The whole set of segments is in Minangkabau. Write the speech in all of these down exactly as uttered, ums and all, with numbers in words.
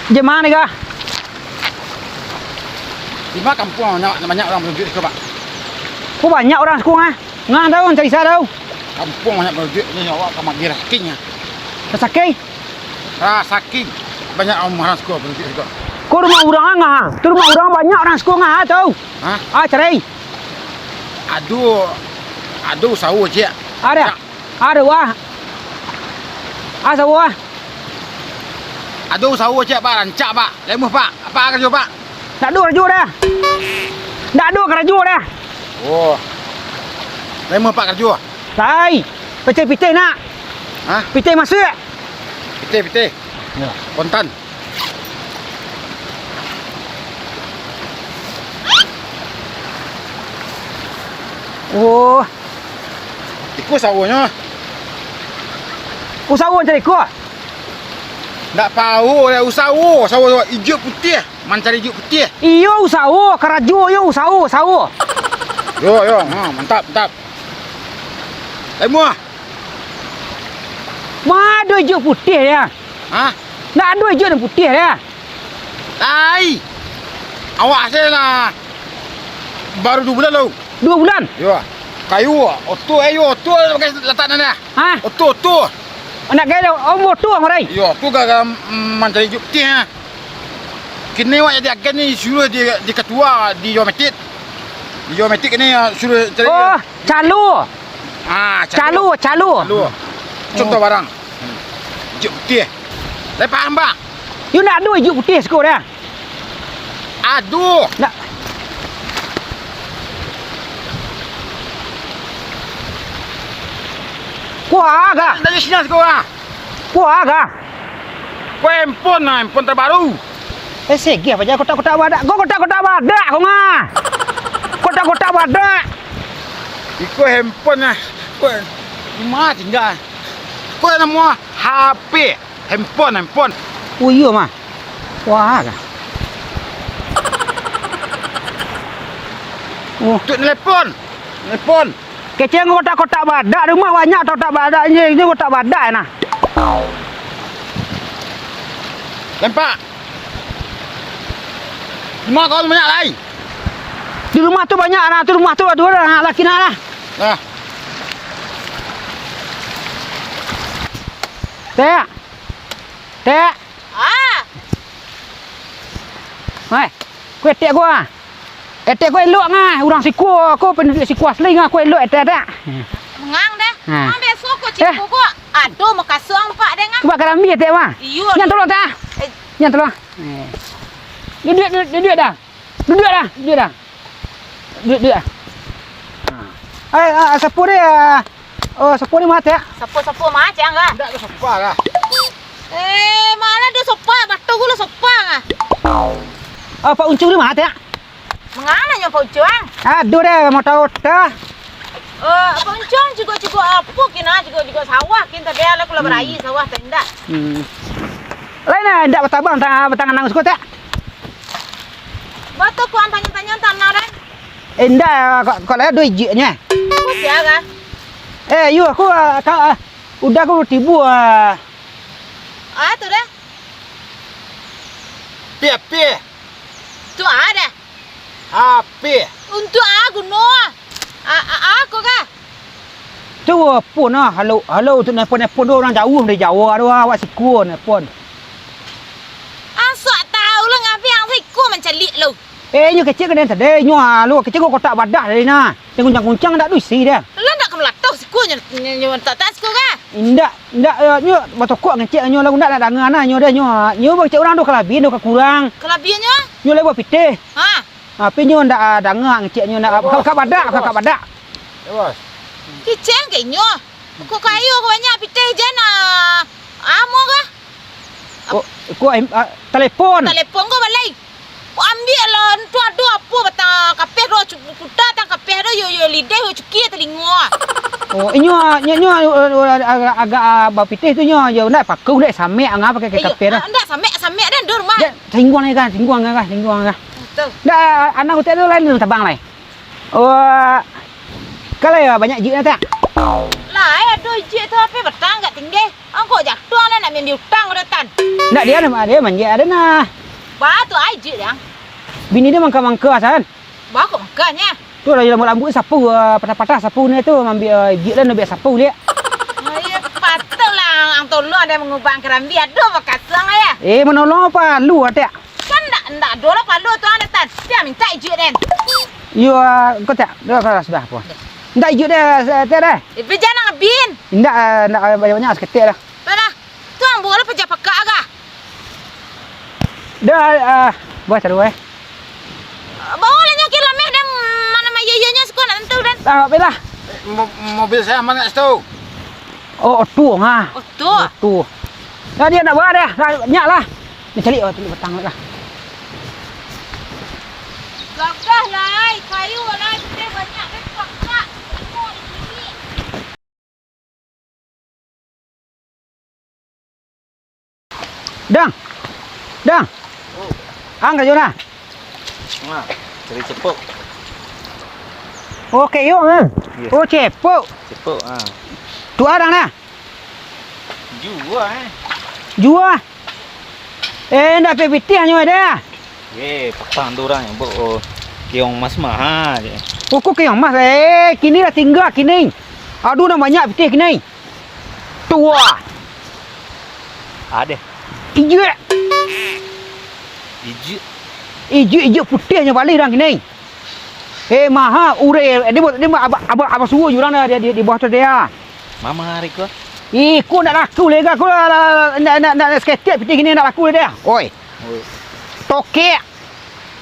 Di ma ni, Kak? Di ma kampuang banyak, banyak urang bantuak siko, Pak? Ko banyak urang siko, ah? Ngah tau, mancari sa tau. Kampuang banyak bantuak, nyo awak ka maagiah rasaki nyo. Rasaki? Rasaki. Banyak urang siko bantuak siko. Ko rumah urang ngah? Tu rumah urang banyak urang siko ngah tau. Hah? Ah, carai. Ado, ado usaho ciek. Ado? Cak. Ado, ah. Ah, usaho, ah. Ado usaho ciek, Pak, rancak, Pak. Lai muah, Pak. Apak karajo, Pak? Ndak ado karajo doh. Ndak ado karajo doh. Oh. Lai muah, Pak, karajo? Lai. Pitih-pitih nak. Hah? Pitih masuak. Pitih, pitih. Yo. Kontan. Oh. Iko sawonyo. Usaho mancari iko? Ndak pao, usaho, sawo ijo putiah, mancari ijo putiah. Iyo, usaho, karajo yo usaho, usaho. Yo, yo, ha, mantap, mantap. Lai muah. Ma ado ijo putiah yo? Hah? Ndak ado ijo dan putiah yo? Lai. Awak ase lah baru duo bulan lo. Duo bulan? Yo. Kayu, oto, eh, yo, oto pakai latak nan dah. Hah? Oto, oto. Anak gaya, om oto, marai. Yo, tu gara-gara, mm, mancari ijo putiah, ah. Kini awak jadi agen ni, suruah di, di ketua, di Yometit. Di Yometit kini, ah, suruah cari. Oh, calo. Ah, calo. Calo, calo. Calo. Contoh barang. Ijo putiah. Lai paham, Bang? Yo ndak ado ijo putiah siko doh. Aduh. Ndak. Kuah ga? Dari sini siko, ah. Kuah ga? Ko handphone nah, handphone terbaru. Eh, segeh apo ja kotak-kotak badak? Ko kotak-kotak badak ko ngah. Kotak-kotak badak. Iko handphone nah. Ko di ma tingga? Ko namo H P, handphone, handphone. Oh iyo mah. Wah. Oh. Tu nelpon. Nelpon. Kecek kotak-kotak badak, rumah banyak kotak badak, inyo, inyo kotak badak nah. Lempak. Rumah kau banyak lai? Di rumah tu banyak nah, tu rumah tu ado lah, laki nak lah. Nah. Tek. Tek. Ah. Hei, ko etek ko ah. Etek ko elok ngah, urang siko, ko panduduak siko asli ngah, ko elok etek, Tek. Mangang deh. Ha. Ah, biaso ko ciko ko. Aduh, makasuang pak deh ngah. Cubo karambia etek mah. Iyo. Nyan tolong, Tek. Eh. Nyan tolong. Eh. Duduak, duduak, duduak dah. Duduak dah, duduak dah. Duduak, duduak dah. Ha. Eh, ah, sapu deh, ah. Oh, sapu ni mah, Tek? Sapu, sapu mah, Cang, ah. Indak ado sopa lah. Eh, ma lah ado sopa, batu ko lah sopa, ah. Ah, Pak Uncung ni mah, Tek? Mangana nyo Pak Uncung? Aduh deh, mau tahu dah. Eh, Pak Uncung, jigok-jigok apo kini, jigok-jigok sawah kini, tadi lah kulah baraia sawah, tak indak. Hmm. Lain lah, indak batabang, ta-, batangan nang suko, Tek? Batu kuan tanyo-tanyo tanah, kan? Eh, indak, kok, kok lah ado ijiknyo. Kok sia, kan? Eh, yu, aku, ah, ka-, ah, udah aku tibo, ah. Ah, tu dah. Pih, pih. Tu ada. Api. Untuk a guno? A, a, a ko kah? Tu pon ah, halo, halo tu nelpon-nelpon tu urang jauah dari Jawa tu ah, awak siko nelpon. Asak tahu lah ngapi ang siko mancaliak lo. Eh, nyo kecek ka den tadi, nyo halo, kecek ko kotak badak tadi nah. Tengok guncang-guncang ndak tu isi dia. Lah ndak ka malatuh siko nyo, nyo, nyo tak, tak siko kah? Indak. Indak, eh, nyo batokok ngecek nyo lalu ndak nak danga nah nyo deh nyo. Nyo ngecek urang tu kalabian tu ka kurang. Kalabiannyo? Nyo lai buah pitih. Ha. Tapi nyo ndak, ah, danga ngecek nyo ndak. Kakak badak, kakak badak. Ya, Bos. Kiceng ke nyo. Kok kayu kok banyak pitih jan ah. Amo kah? Kok, kok, em, ah, telepon. Telepon ko balai. Ambiak lah, ntu ado apo batang kapeh tu, cu-, puta tang kapeh tu, yo, yo lideh, yo cukia talingo. Oh, inyo, inyo, inyo, eh, eh, agak, agak, ah, bapitih tu nyo, yo ndak paku, ndak samek, angah pakai kapeh tu. Ah, ndak samek, samek dah, dur mah. Dak, singguang lai kan, singguang kan, singguang kan. Betul. Ndak, anak utek tu lain tabang lai. Oh, kalau yo banyak jik dah tak? Lai ado ijuik tu, ape batang agak tinggi. Angkok jatuah lah nak maambiak utang ko, Tan. Ndak, dia, dia manjek ado nah. Ba tu ai ijuik, Dang. Bini dia mangka-mangka, San. Ba kok mangkanyo? Tu lah, lambuik-lambuik sapu, ah, patah-patah sapu ni tu, maambiak, ah, ijuik lah, nak ambiak sapu liak. Oh, iyo, patut lah ang tolong ado mangubang karambia, ado bakasuang lah, yo. Eh, manolong palu, atek. Kan ndak, ndak ado lah palu tu, ah, Tan. Dia minta ijuik den. Iyo, ah, engkau tak? Dah, dah, sudah, apo? Minta ijuik dia, atek, dah. Eh, pi jan abin. Indak, ah, indak, ah, banyak-banyak, saketek lah. Dah, dah. Tu ang bawa lah paja pakak agak. Dah, ah, buah taruah, eh. Bawa lah nyo ka lameh, Dang, ma nan iyo-iyonyo siko nak tantu, Dan. Ah, apolah. Mo-, mobil saya aman nggak situ? Oh, oto, ha. Oto. Oto. Nah, dia nak bawa dah. Nah, nyak lah. Ni cari, oh, cari batang lah. Gagah lai, kayu lai, pitih banyak, pitih pakak. Tengok ni. Dang. Dang. Oh. Ang karajo nah. Nah, cari cepok. Oh, keong, ah. Yes. Oh, cepok. Cepok, ah. Tu arang nah. Jua, eh. Jua. Eh, ndak pitih-pitih nyo ado. Eh, patang tu urang nyebut, oh, keong mas mah, ha, je. Oh, kok keong mas? Eh, kini lah tingga kini. Aduh, nan banyak pitih kini. Tua. Ado. Ijuik. Ijuik. Ijuik, ijuik putiahnyo baleh urang kini. Eh, maha urang, dia buat, dia buat abah, abah, abah suruh je urang dah, dia, dia, di bawah tu dia. Mama hari ko. Ih, ko ndak laku leh, ko lah, lah, lah, ndak, ndak, ndak, ndak saketek pitih kini ndak laku leh dah. Oi. Oi. Tokek.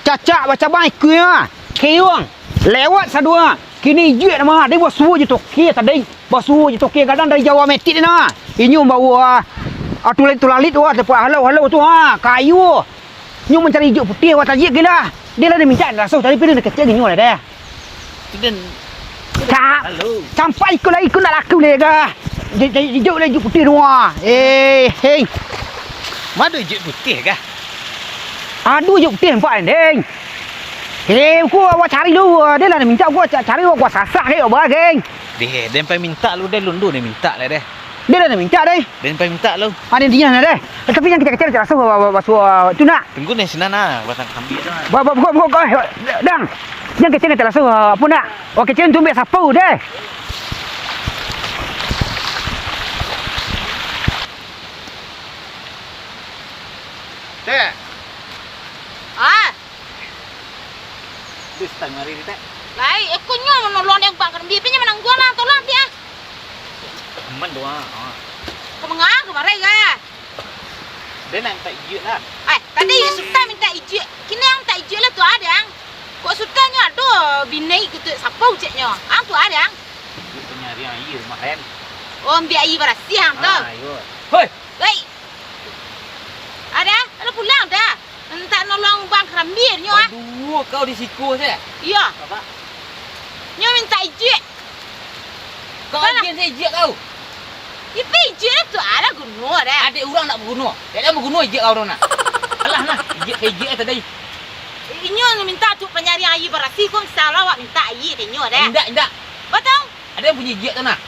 Cacak bacabang ikuanyo. Keong. Lewat sadonyo. Kini ijuik namo, dia buat suruh je tokek tadi. Basuo jo toke gadang dari Jawa Metik ni nah. Inyo bawa, ah, tulalit-tulalit tu, ah, tempat halau-halau tu, ha, kayu. Nyo mancari ijuik putiah, wah, tajik gila. Dia lah dia minta, dah rasuah tadi, tapi dia kecek inyo lah deh. Tu den. Cak, halau. Sampai ikut lah, ikut nak laku leh gah. Ijuik, ijuik lah ijuik putiah tu, ah. Eh, hei. Mado ijuik putiah gah? Aduh, ijuik putiah nampak, deng. Eh, ko awak cari dulu. Dia lah dia minta ko ca-, cari ko sasak ke, awak, geng. Deh, den pai minta lu, deh, lundu ni minta lah, deh. Dia dah minta, deh. Den pai minta lu. Ada intinya, deh. Eh, tapi jan kecek-kecek, rasuah, ba-, ba-, basuo, tu nak. Tunggu ni, sinan nah, batang karambia tu nah. Ba-, ba-, buka, buka, buka, eh, dang. Jan kecek-kecek, rasuah, apo nak? Wah, kecek tu ambiak sapu, deh. Deh. Ah. Duh, stang mari, Tek. Lai, iko nyo manolong dek Bang Karambia, pi nyo manangguang lah, tolong pi ah. Aman doh, ah. Ka manga ka marai ka? Den nak minta ijuik lah. Ai, tadi iyo Sutan minta ijuik. Kini ang minta ijuik lah tu, Dang. Kok Sutan nyo ado bini kutuik sapu ceknyo. Ang tu, Dang. Ijuik panyariang aia rumah den. Oh, ambiak aia barasiah ang tu. Ah, iyo. Hoi! Hoi! Ada? Ada pulang dah. Minta nolong Bang Karambia nyo, ah. Baduo kau di siko se? Iyo. Apo? Nyo minta ijuik. Kau agiah se ijuik kau? Ipi ijuik tu, alah guno dah. Adek urang ndak baguno. Dek den baguno ijuik kau tu nah. Alah nah, ijuik ka ijuik tadi. Inyo minta tu panyariang aia barasiah, ko misalnyo awak minta aia ka inyo dah. Indak, indak. Batang. Ado nan punyo ijuik tu nah.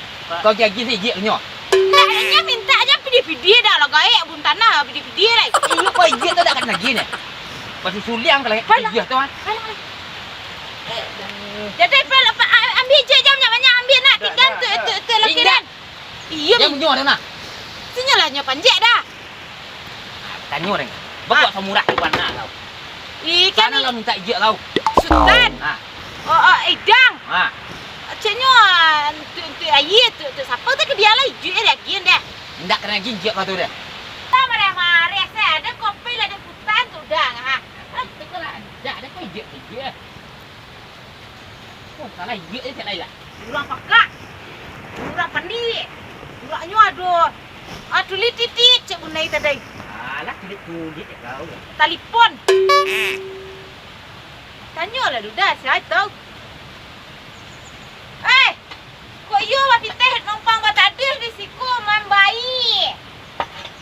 Kau agiah-agiah se ijuik ka inyo. Ndak, inyo minta se pidi-pidi dah lah, gaek bun tanah pidi-pidi lai. Iyo, kau ijuik tu dak ka agiah nyo. Pasti suliang kalau ijuik tu, ah. Alah, alah. Jadi, pa-, pa-, a-, ambiak ijuik se banyak-banyak, ambiak nak, tingga tu, tu, tu, laki den. Iyo, jan punyo tu nah. Sinyo lah nyo panjek dah. Tanyo deng. Baa kok samurah tu bana kau? Ih, kan. Sano lah minta ijuik kau. Sutan. Ha. Oh, oh, Idang. Ha. Ceknyo, ah, tu, tu, aia tu, tu, sapa tu ka dia lah ijuik eh, dagiang deh. Indak ka agiah ijuik kau tu deh. Tak marah-marah, saya ada kopi lah, ada hutan tu, Dang, ha. Itu kau lah, dak ada kau ijuik, ijuik. Oh, salah ijuik je, salah ijuik. Urang pakak. Urang pandiak. Uraknyo ado, ah, tulik titik, cek bunai tadai. Alah, tulik-tulik je kau. Talipon. Tanyolah duda, sia tau. Eh, kok iyo bapiteh numpang batadih di siko mambai?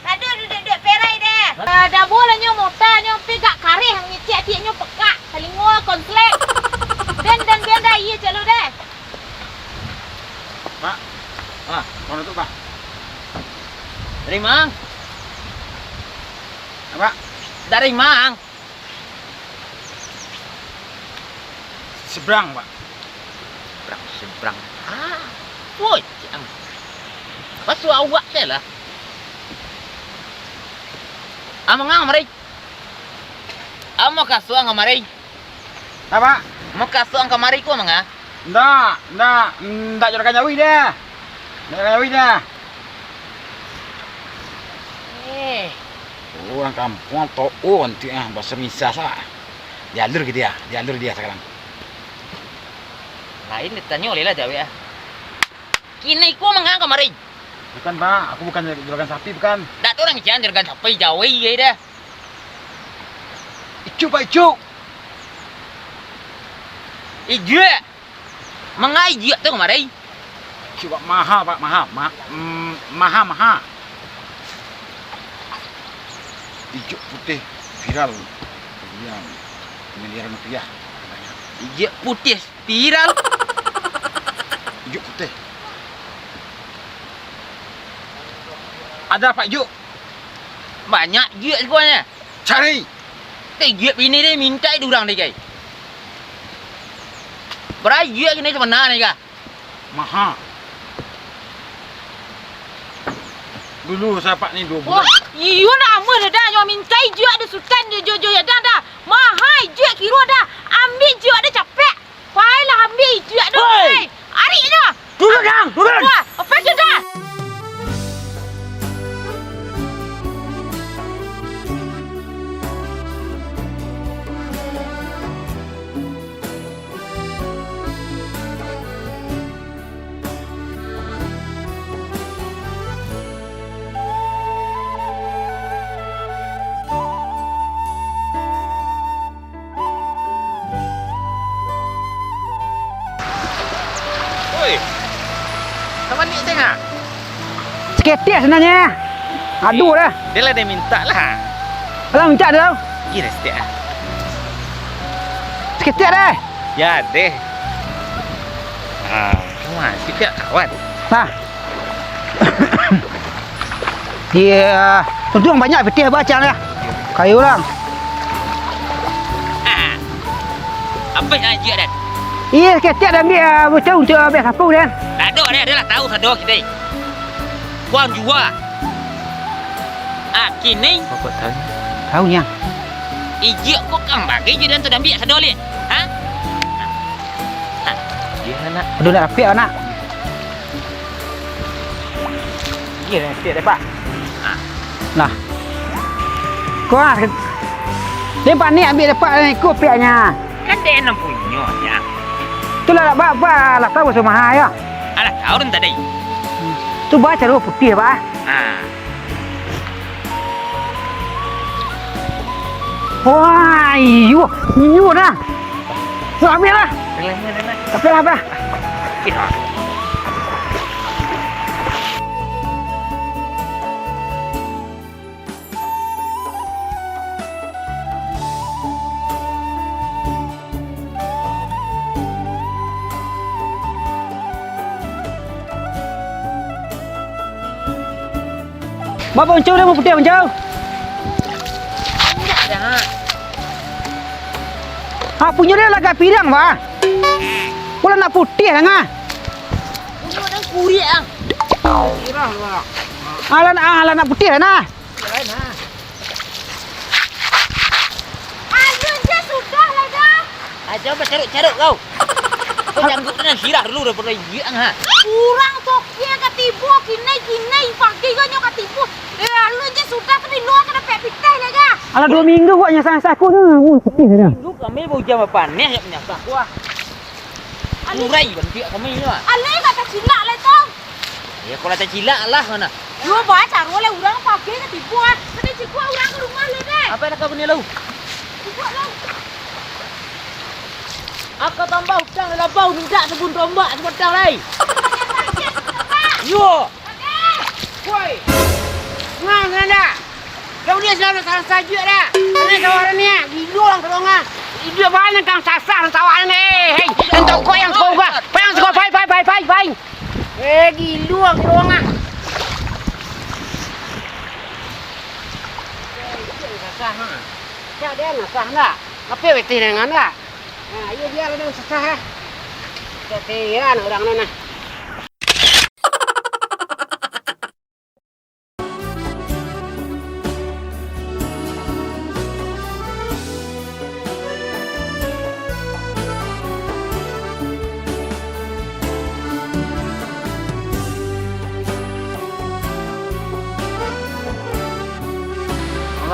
Aduh, duduak-duduak perai deh. Ah, dah buah lah nyo mota nyo, pi gak kareh mangecek adiak nyo pekak. Talingo konslek. Den, den, den, dah, iyo, calo deh. Mak, Mana tu, Pak? Dari mang? Apa? Dari mang? Seberang, Pak. Seberang, seberang. Ah, bujang. Pasuak awak se lah. Amangang kamari. Amo kasuang kamari. Apa? Amo kasuang kamari ko manga? Ndak, ndak, ndak juragan jawi deh. Ndak juragan jawi deh. Eh. Urang kampuang tau antiak ah, baso misah sa. Dialur gitu ya, dialur dia sekarang. Lain ditanyo oleh lah jawek ah. Kini ko manga kamari? Bukan, Pak. Aku bukan juragan sapi, bukan. Ndak tu urang jan juragan sapi, jawi je dah. Icuk, Pak, icuk. Ijak. Manga ijak tu kamari? Icuk, Pak, maha, Pak, maha. Ma-, mm, maha, maha. Ijak putih viral. Iya. Miliaran rupiah. Ijak putih viral. Ijak putih. Ada, Pak, ijak? Banyak ijak sebenarnya. Cari. Teh ijak bini deh, minta di urang deh, kai. Bara ijak kini sebenarnya, kah? Maha. Dulu sapak ni dua bulan. Wah, iyo nak amuah dah, dah. Yo minta ijak dah Sutan, dah, jo, jo, ya, dah, dah. Maha ijak kiro dah. Ambil ijak dah capek. Pailah ambil ijak dah. Woi! Arik dah. Turun, Dang, turun. Wah, apa sudah? Oi, ka baliak tengah. Saketek sabananyo. Aduh dah. Dia lah dia minta lah. Alah, minta dah. Gila saketek ah. Saketek dah. Ya deh. Ah, masih pihak kawan. Nah. Iya, untuang banyak pitih bacang lah. Kayu urang. Apa yang aja dan? Iya, saketek dah ambil, ah, bocah untuak ambil sapu dan. Tak ada, ada, ada lah tahu sado kita. Kuang jua. Ah, kini. Kok tahu? Tahu nya. Ijak kok kang bagi je dan tu dah ambil sado leh. Ha? Ha. Iya, nak. Aduh, nak rapik, nak. Iya, siap deh, Pak. Nah. Kau ah, dia panik ambil dapat ikut piaknya. Kan dia yang punyo, ya. Itulah, Pak, Pak, lah tahu so mahal, ya. Alah, tahu dah tadi. Tu, Pak, cara putih, Pak. Ah. Wah, iyo, iyo dah. Wah, ambil lah. Ambil lah, ambil lah. Ambil lah, ambil lah. Ba, Bang Uncau dah, Bang Putiah, Bang Uncau. Indak dah. Ha, punyo dia lagak pirang, bah. Pulang nak putih dah, ngah. Punyo dah kurik, ang. Pirang, bah. Alah, ah, alah nak putih dah, nah. Alun je sudah lah dah. Aja bacaruk-caruk kau. Kau jangguik tu nan sirah dulu dah pernah iya ang ha. Urang tokia ka tibo, kinai-kinai pagi kau nyo ka tibo. Eh, alun je sudah tu bilo ka dapek pitih lah dah. Alah, dua minggu buat nyasah-nyasah aku tu. Pitih dah. Minggu kami bau jam apa neh nak menyasah aku ah. Urai bantuak kami ni ah. Alai ka tacilak lah tu. Ya, kalau tacilak lah mana. Yo, bah, caro lah urang pagi ka tibo ah. Tadi cikuak urang ka rumah lah deh. Apa nak kau ni lu? Cikuak lah. Aka tambah utang lah bau minta sabun tombak sabotang lai. Yo. Woi. Ngah, ngah, ngah. Kau ni selalu salah sajuk dah. Ini kawan ni ah, gilo orang tolong ah. Iduik banyak kang sasah kawan ni. Hei, entah kau yang kau gak. Payang sekolah, pai, pai, pai, pai, pai. Eh, gilo, gilo, ah. Sasah, ha. Cak dia nasah ndak? Apa betih dengan ndak? Nah, iyo dia lah sasah, ah. Cak dia anak urang tu, nah.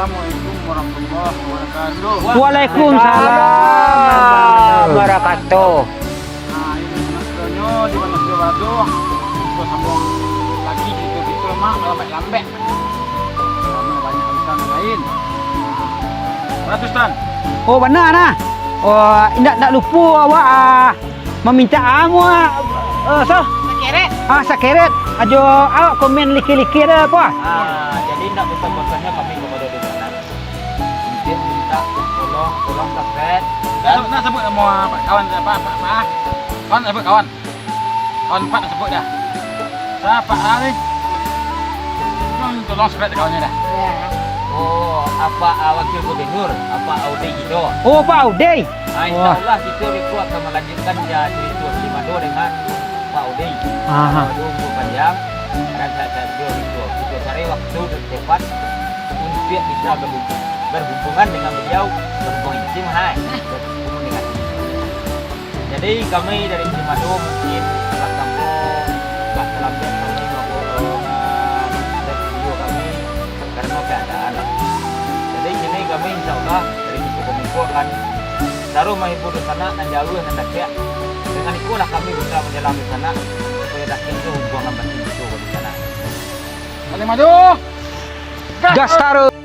Assalamualaikum warahmatullahi wabarakatuh. Waalaikumsalam warahmatullahi wabarakatuh. Nah, ini sebenarnyo di Manusia Baduang. Kita sambung lagi cerita kita, Mak, lambek-lambek. Karena banyak urusan yang lain. Ratus tan. Oh, bana nah. Oh, indak, indak lupo awak, ah, mamintak amu, ah, eh, so. Sakeret. Ah, sakeret. Ajo awak komen like-like dah apa? Ah, jadi indak bosan-bosannya kami kepada di sana. Minta, minta tolong, tolong subscribe. Nak, nak sebut nama kawan apa, apa, apa? Kawan sebut kawan. Kawan empat nak sebut dah. Siapa ah ni? Tolong, tolong subscribe kawannya dah. Ya. Oh, Apak, ah, Wakil Gubernur, Apak Audrey gitu. Oh, Pak Audrey. Ah, insya Allah kita berikut akan melanjutkan ya cerita si Mado dengan Pak Audrey. Aha. Mado umur panjang dan sehat-sehat juga gitu. Kita cari waktu dan tempat untuk bisa berhubung-, berhubungan dengan beliau, berhubungan intim, hai. Berhubungan dengan intim. Jadi kami dari Simado mungkin salah sangko, agak terlambat kami melakukan, eh, video kami karena keadaan lah. Jadi kini kami insya Allah dari Suku Kominfo akan taruh menghibur di sana nan jauh nan dakek. Dengan ikolah kami bisa menjalan di sana supaya dakek tu hubungan batin itu di sana. Kami maju. Gas taruh.